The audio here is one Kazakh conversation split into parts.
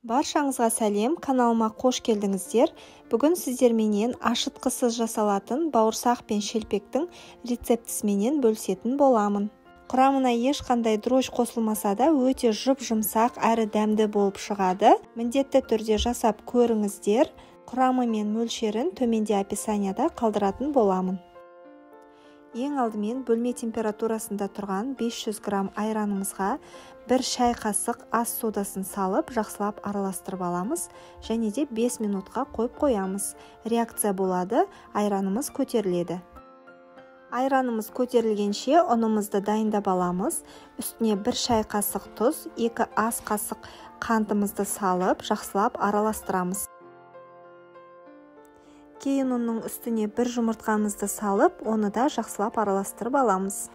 Баршаңызға сәлем, каналыма қош келдіңіздер. Бүгін сіздерменен ашытқысыз жасалатын бауырсақ пен шелпектің рецептісіменен бөлісетін боламын. Құрамына ешқандай дрожж қосылмаса да өте жұп-жұмсақ әрі дәмді болып шығады. Міндетті түрде жасап көріңіздер. Құрамы мен мөлшерін төменде описанияда қалдыратын боламын. Ең алдымен бөлме температурасында тұрған 500 грамм айранымызға бір шай қасық ас содасын салып, жақсылап араластырып аламыз және де 5 минутқа қойып қоямыз. Реакция болады, айранымыз көтеріледі. Айранымыз көтерілгенше ұнымызды дайындап аламыз. Үстіне бір шай қасық тұз, 2 ас қасық қантымызды салып, жақсылап араластырамыз. Кейін ұнның үстіне бір жұмыртқамызды салып, оны да жақсылап араластырып аламыз.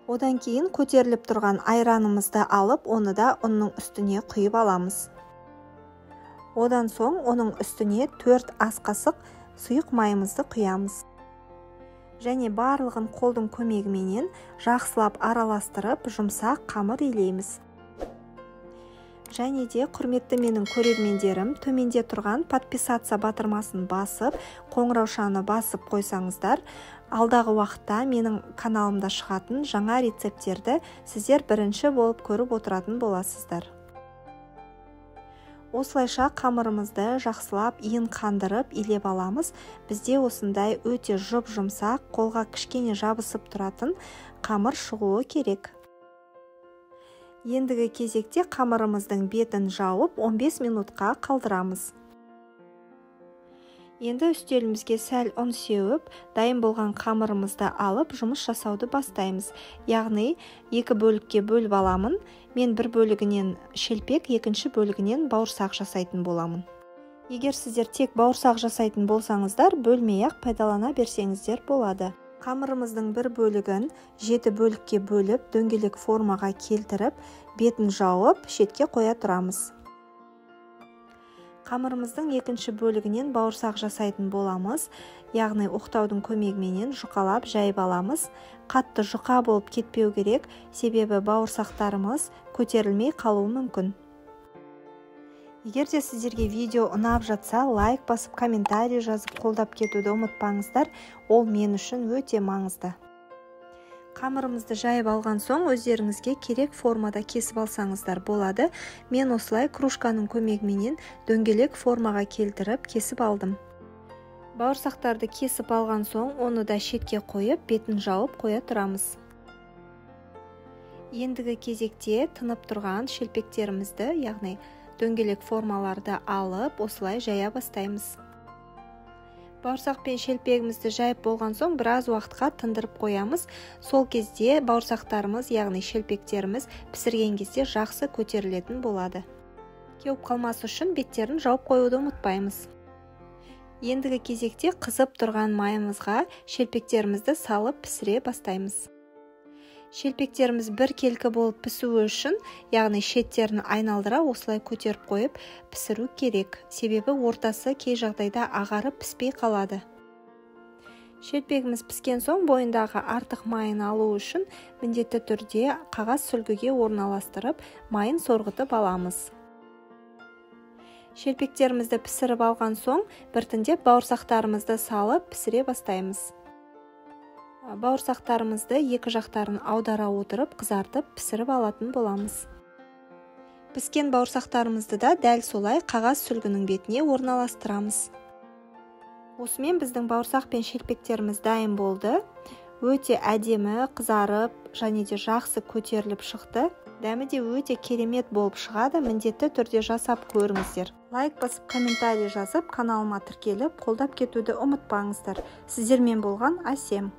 Одан кейін көтеріліп тұрған айранымызды алып, оны да ұнның үстіне құйып аламыз. Одан соң оның үстіне 4 ас қасық сұйық майымызды құямыз. Және барлығын қолдың көмегіменен жақсылап араластырып, жұмсақ қамыр илейміз. Және де құрметті менің көрермендерім, төменде тұрған подписаться батырмасын басып, қоңыраушаны басып қойсаңыздар, алдағы уақытта менің каналымда шығатын жаңа рецепттерді сіздер бірінші болып көріп отыратын боласыздар. Осылайша қамырымызды жақсылап иін қандырып илеп аламыз. Бізде осындай өте жұп-жұмсақ, қолға кішкене жабысып тұратын қамыр шығуы керек. Ендігі кезекте қамырымыздың бетін жауып 15 минутқа қалдырамыз. Енді үстелімізге сәл ұн сеуіп, дайын болған қамырымызды алып жұмыс жасауды бастаймыз. Яғни екі бөлікке бөліп аламын. Мен бір бөлігінен шелпек, екінші бөлігінен бауырсақ жасайтын боламын. Егер сіздер тек бауырсақ жасайтын болсаңыздар, бөлмей-ақ пайдалана берсеңіздер болады. Қамырымыздың бір бөлігін 7 бөлікке бөліп, дөңгелек формаға келтіріп, бетін жауып, шетке қоя тұрамыз. Қамырымыздың екінші бөлігінен бауырсақ жасайтын боламыз, яғни оқтаудың көмегіменен жұқалап жайып аламыз. Қатты жұқа болып кетпеу керек, себебі бауырсақтарымыз көтерілмей қалуы мүмкін. Егер де сіздерге видео ұнап жатса, лайк басып, комментарий жазып, қолдап кетуді ұмытпаңыздар. Ол мен үшін өте маңызды. Қамырымызды жайып алған соң өздеріңізге керек формада кесіп алсаңыздар болады. Мен осылай кружканың көмегіменен дөңгелек формаға келтіріп кесіп алдым. Бауырсақтарды кесіп алған соң оны да шетке қойып, бетін жауып қоя тұрамыз. Ендігі кезекте тынып тұрған шелпектерімізді, яғни дөңгелек формаларды алып, осылай жая бастаймыз. Бауырсақ пен шелпегімізді жайып болған соң біраз уақытқа тындырып қоямыз. Сол кезде бауырсақтарымыз, яғни шелпектеріміз пісірген кезде жақсы көтерілетін болады. Кеуіп қалмас үшін беттерін жауып қоюды ұмытпаймыз. Ендігі кезекте қызып тұрған майымызға шелпектерімізді салып пісіре бастаймыз. Шелпектеріміз бір келкі болып пісуі үшін, яғни шеттерін айналдыра осылай көтеріп қойып пісіру керек. Себебі ортасы кей жағдайда ағарып піспей қалады. Шелпегіміз піскен соң бойындағы артық майын алу үшін міндетті түрде қағаз сүлгіге орналастырып, майын сорғытып аламыз. Шелпектерімізді пісіріп алған соң біртіндеп бауырсақтарымызды салып пісіре бастаймыз. Бауырсақтарымызды екі жақтарын аудара отырып, қызартып, пісіріп алатын боламыз. Піскен бауырсақтарымызды да дәл солай қағаз сүлгінің бетіне орналастырамыз. Осымен біздің бауырсақ пен шелпектеріміз дайын болды. Өте әдемі, қызарып, және де жақсы көтеріліп шықты. Дәмі де өте керемет болып шығады. Міндетті түрде жасап көріңіздер. Лайк басып, комментарий жазып, каналыма тіркеліп, қолдап кетуді ұмытпаңыздар. Сіздермен болған Әсем.